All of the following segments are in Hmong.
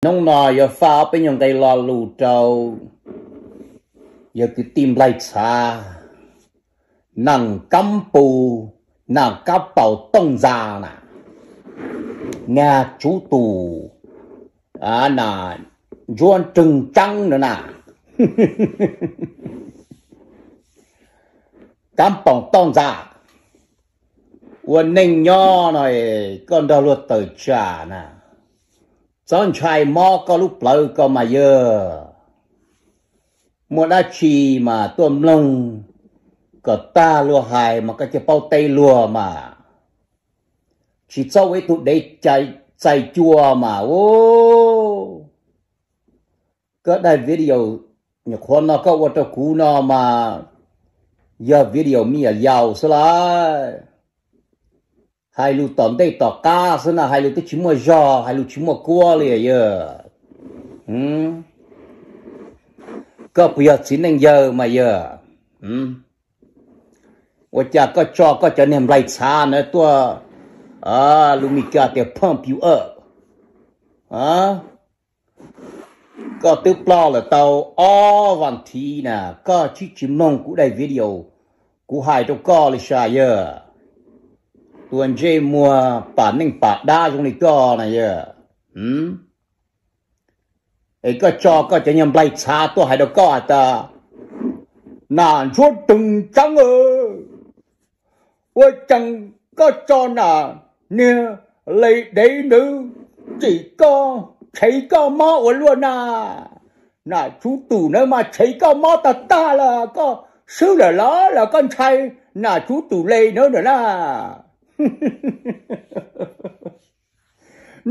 Hnub no yuav faj ob peb nyuag nqe lo lus rau yawg kwv tij Nplaig Txhav, Naj Kab Pus, Naj Kab Paus Tooj Ntxas na, Naj Tsuv Tus, Naj Ntsuab Rwg Tseeb na na, Kab Paus Tooj Ntxas. Ua neej nyob no koj nrog luag tawm tsam na, txhob ntshai mob koj lub plawv ko mas yawg. Muaj dab tsi mas tuaj mloog kom tag luag hais mas koj cia paub teb luag mas. Tsis txhob ua ib tug dev txais cua mas u. Koj daig video nyuam qhuav no koj ua rau kuv no mas yog video me nyuam yaus xwb lauj. Hais lus tom ntej tom qab xwb na, hais lus twb tsis muaj zog, hais lus tsis muaj kuab li yawg. Koj puas yog txiv neej yawg mas yawg? Ua cas koj tso koj cov niag Nplaig Txhav na tuaj lus Mis Kas tias pump you up? Koj twb ploj lawm tau ob vas thiv na, koj tsis tsis mloog kuv daim video, kuv hais rau koj li sas yawg. Tus ntsej muag pam neej pam dab zoo li koj na yawg. Es koj tso koj cov niag Nplaig Txhav tuaj hais rau koj hais tias, Naj Ntsuab Rwg Tseeb, ua cas koj tso Naj niag les dev ntawd cem koj, tshev koj mob ua luaj na? Naj Tsuv Tus ntawd mas tshev koj mob tag tag lawm, koj swb lawm los los koj ntshai Naj Tsuv Tus les ntawd na?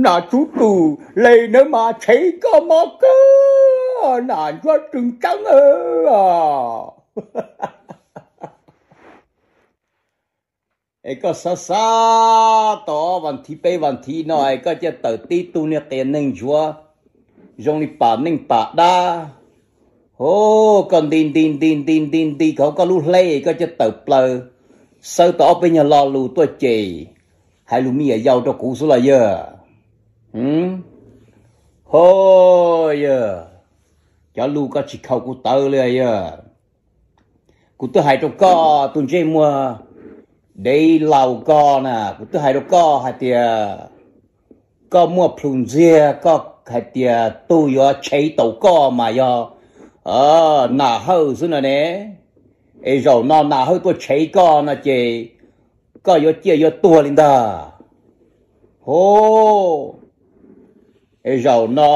Naj Tsuv Tus les ntawd mas tshev koj mob kawg, Naj Ntsuab Rwg Tseeb. Es koj xav xav tau vas thiv peb vas thiv no es koj cia tawm tib tug niag qias neeg ntsuav zoo li pam neej pam dab. Hos koj nti nti nti nti nti nti hauv koj lub hleb, koj cia tawm plaws xawb tau ob peb nyuag lo lus tuaj cem, hais lus me nyuam yaus rau kuv xwb los yawg? Hos yawg, cov lus koj tsis khaus kuv tawv li yawg. Kuv twb hais rau koj tus ntsej muag dev laus ko na, kuv twb hais rau koj hais tias koj muaj plhus ntxiag, koj hais tias tug yuav tshev tau koj mas yog Nam Hawj xwb no ne. Es zaum no Nam Hawj tuaj tshev koj no ces koj yuav ciaj yuav tuag li ntag. Hos, es zaum no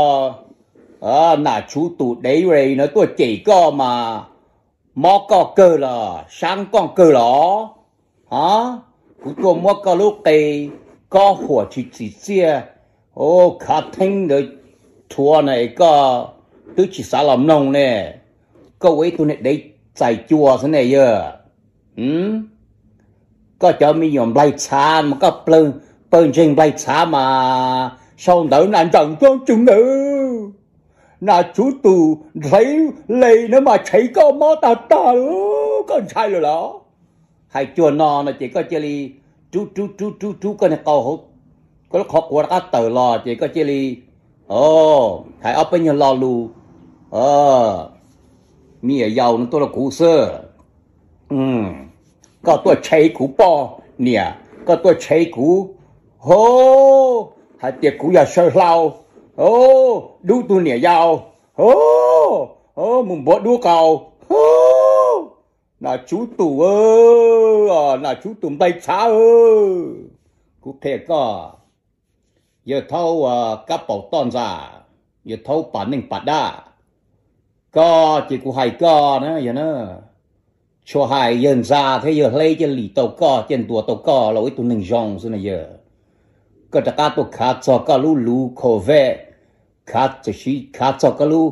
Nam Tsuv Tus dev no tuaj cem koj mas mob koj kawg los sab koj kawg los? Ha, kuv tuaj muab koj lub qe kob huam tsis txim txiaj, khav theeb ntawd rhuav na es koj twb tsis xav los mloog ne. Koj ua ib tug niag dev txais cua xwb ne yawg. Koj cov me nyuam Nplaig Txhav mas koj pawg ntseeg Nplaig Txhav mas sau ntawv na, Naj Ntsuab Rwg ntawd, Nam Tsuv Tus nrhaiv les ntawd mas tshev koj mob tag tag, koj ntshai lawm los? Hais cuag no no ces koj cia li rub rub rub rub rub koj niag qau hauv, koj lub qhov quav rov qab tawm los ces koj cia li hais ob peb nyuag lo lus me nyuam yaus no tuaj rau kuv xwb. Koj tuaj tshev kuv poj niam, koj tuaj tshev kuv, hos, hais tias kuv yog saw hlau, hos, dub tus niam yau, hos, mus npuav dub qau, hos, Nam Tsuv Tus, Nam Tsuv Tus Nplaig Txhav, kuv qhia koj, yawg thaub Kab Paus Toj Ntxas, yawg thaub Pam Neej Pam Dab, koj ces kuv hais koj na yawg na, tsuas hais yawg ntxa thiab yawg hleb cia lim tau koj, cia ntuas tau koj los ua ib tug neeg zoo xwb na yawg. Koj rov qab tuaj khav txog koj lub luv Corvette, khav txog koj lub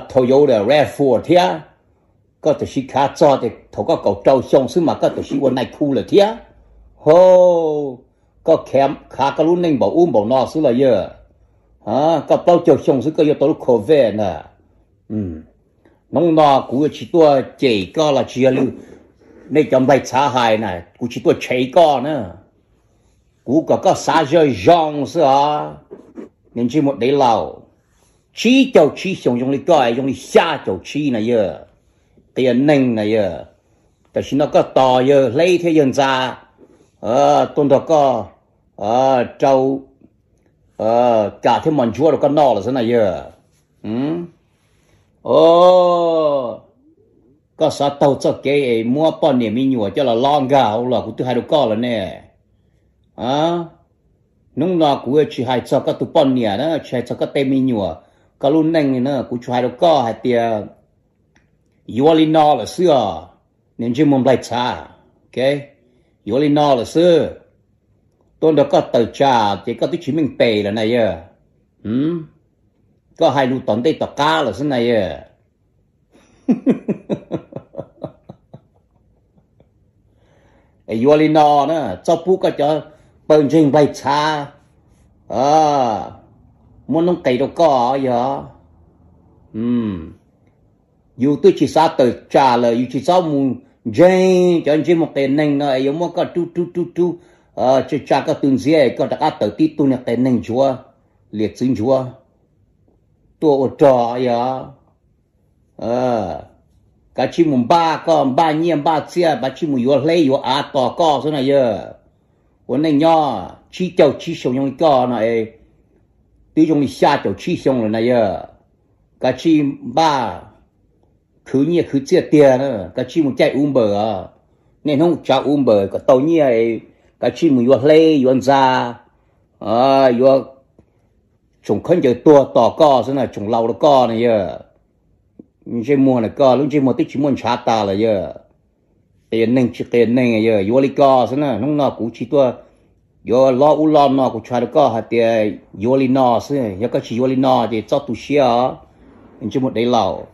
Toyota rav four thiab. Koj tam sim khav txog tias thaum koj kaum rau xyoo xwb mas koj tam sim ua nais khu lawm thiab. Hos, koj khav koj lub neej npaum ub npaum no xwb los yawg. Koj plaub caug xyoo xwb koj yuav tau lub Corvette ntag. Hnub no kuv yuav tsis tuaj cem koj los tsis yog li nej cov nplaig txhav hais na, kuv tsis tuaj tshev koj na. Kuv kom koj xav zoo zoo xwb os, niag ntsej muag dev laus. Tsib caug tsib xyoo zoo li koj, zoo li xya caum tsib na yog, qias neeg na yog. Tam sim no koj tos yawg Hleb thiab yawg Ntxa tuaj nrog koj rau kam thiab mos ntsuab rau koj noj lawm xwb na yog. Koj xav taug txoj kev es muab poj niam me nyuam coj los lob nkag hauv los kuv twb hais rau koj lawm ne. Hnub no kuv tsis hais txog koj tus poj niam na, tsis hais txog koj tej me nyuam, koj lub neej na, kuv tsuas hais rau koj hais tias yuav li no lawm xwb os, niag ntsej muag nplaig txhav. Yuav li no lawm xwb. Tuaj nrog koj tawm tsam ces koj twb tsis meej pem lawm na yog. Koj hais lus tom ntej tom qab lawm xwb na yog. Yuav li no na, txhob pub koj cov pawg ntseeg nplaig txhav muab noob qes rau koj yog. Yus twb tsis xav tawm tsam lawm, yus tsis txhob mus ntseeg cov ntsej muag qias neeg no es yuav muab koj rub rub rub rub, tsa tsa koj tus ntxiab es koj rov qab tawm tib tug niag qias neeg ntsuav, liam txwv ntsuav tuaj ua rog yog. Kav tsij mus npaj koj npaj nyiaj npaj txiaj, kav tsij mus yuav Hleb yuav av tos koj xwb na yog. Ua neej nyob tsib caug tsib xyoo zoo li koj no es twb zoo li xya caum tsib xyoo lawm na yog. Kav tsij npaj khwv nyiaj khwv txiaj tiag na, kav tsij mus caij Uber os. Niaj hnub tsav Uber kom tau nyiaj, kav tsij mus yuav Hleb yuav Ntxa, yuav tsoom khaub ncaws tuag tos koj xwb na, tsoom laus rau koj na yog. Ntsej muag na koj, lub ntsej muag twb tsis muaj ntshav tas lawm yog. Qias neeg tsis qias neeg yog, yuav li ko xwb na. Hnub no kuv tsis tuaj yuav lob ub lob no, kuv tsuas hais rau koj hais tias yuav li no xwb, yog koj tsis yuav li no ces txhob tu siab os, ntsej muag dev laus.